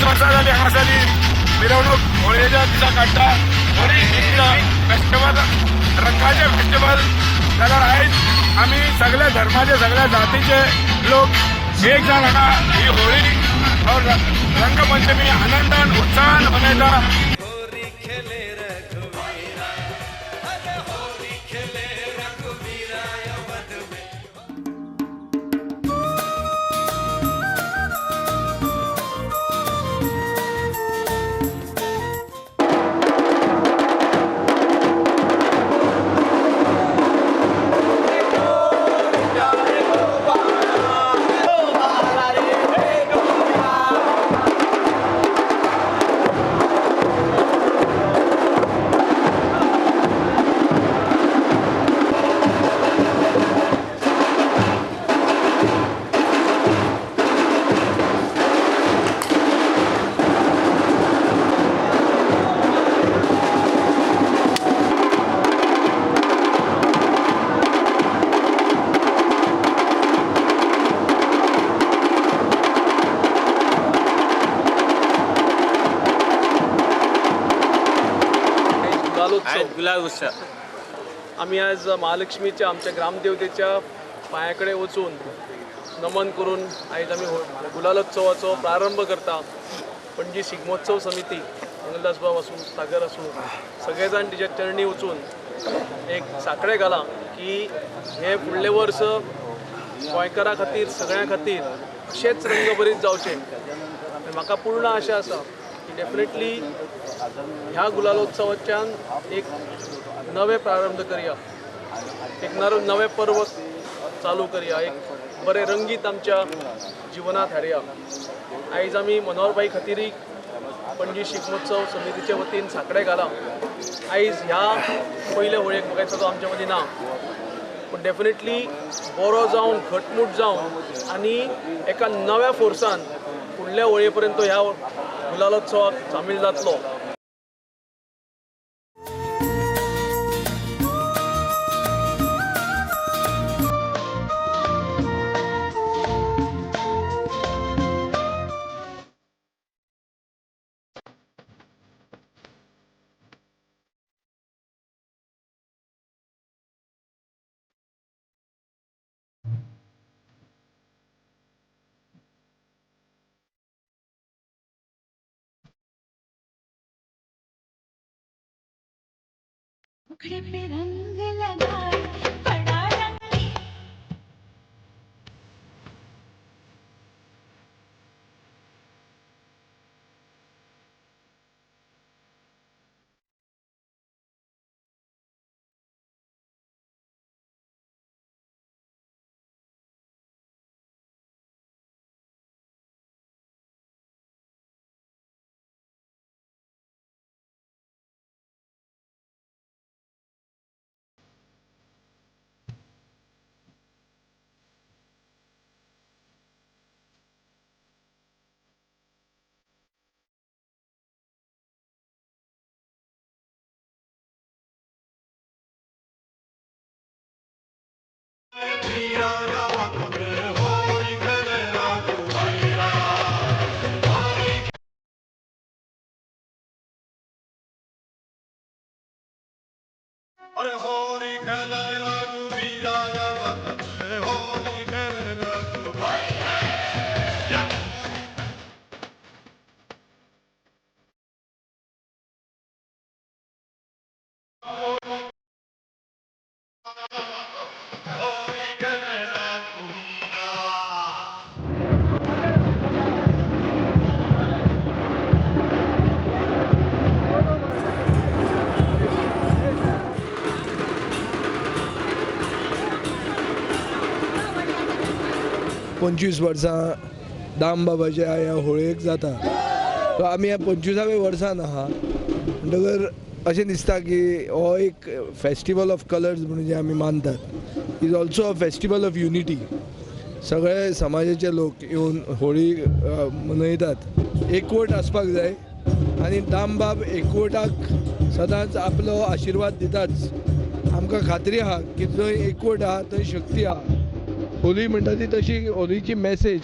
वर्सां जाली हांगासर ही मिरवणूक होळयेच्या दिसा काडटा. होळी फेस्टिवल, रंगाचे फेस्टिवल. जाल्यार आयज आमी सगळ्या धर्माचे, सगळ्या जातीचे लोक एक जावन हांगा ही होळी और रंगपंचमी आनंदान, उत्साहान मनयता. होरी खेले रघुवीरा, अरे होरी खेले रघुवीरा अवध में. गुलालोत्सव. गुलाल उत्सव. आमी आज महालक्ष्मीच्या, आमच्या ग्रामदेवतेच्या पांया कडेन वचून नमन करून आयज आमी गुलालोत्सवाचो प्रारंभ करता. पणजी शिगमोत्सव समिती, मंगलदास बाब आसूं, सागर आसूं, सगळे जाण तिच्या चरणी वचून एक साकळें घालां की हें फुडलें वर्स गोंयकारां खातीर, सगळ्यां खातीर अशेंच रंगभरीत जावचें. आनी म्हाका पूर्ण आशा आसा की डेफिनेटली ह्या गुलालोत्सवाच्यान एक नवें प्रारंभ करया, एक नवें पर्व चालू करया, एक बरें रंगीत आमच्या जिवनात हाडया. आयज आमी मनोहरबाई खातीरय पणजी शिगमोत्सव समितीचे वतीन साकडें घालां. आयज ह्या पयल्या होळयेक म्हाका दिसता तो आमच्या मदीं ना, पूण डेफिनेटली बरो जावन, घटमूट जावन आनी एका नव्या फोर्सान फुडल्या होळये पर्यंत तो ह्या गुलालोत्सवाक सामील जातलो. मुखड़े पे रंग लगाए, बड़ा रंग अरे होरी खेले रघुवीरा, होरी खेले रघुवीरा. 25 वर्सां दामबाबाच्या ह्या होळयेक जाता. सो आमी ह्या 25व्या वर्सान आहा म्हणटकर अशें दिसता की हो एक फेस्टिवल ऑफ कलर्स म्हणून जे आमी मानतात, is also a festival of unity. सगळे समाजाचे लोक येवन होळी मनयतात. एकवट आसपाक जाय आनी दामबाब एकवटाक सदांच आपलो आशिर्वाद दिताच. आमकां खात्री आहा की जंय एकवट आहा थंय शक्ती आहा. होली म्हणटा ती तशी होलीची मॅसेज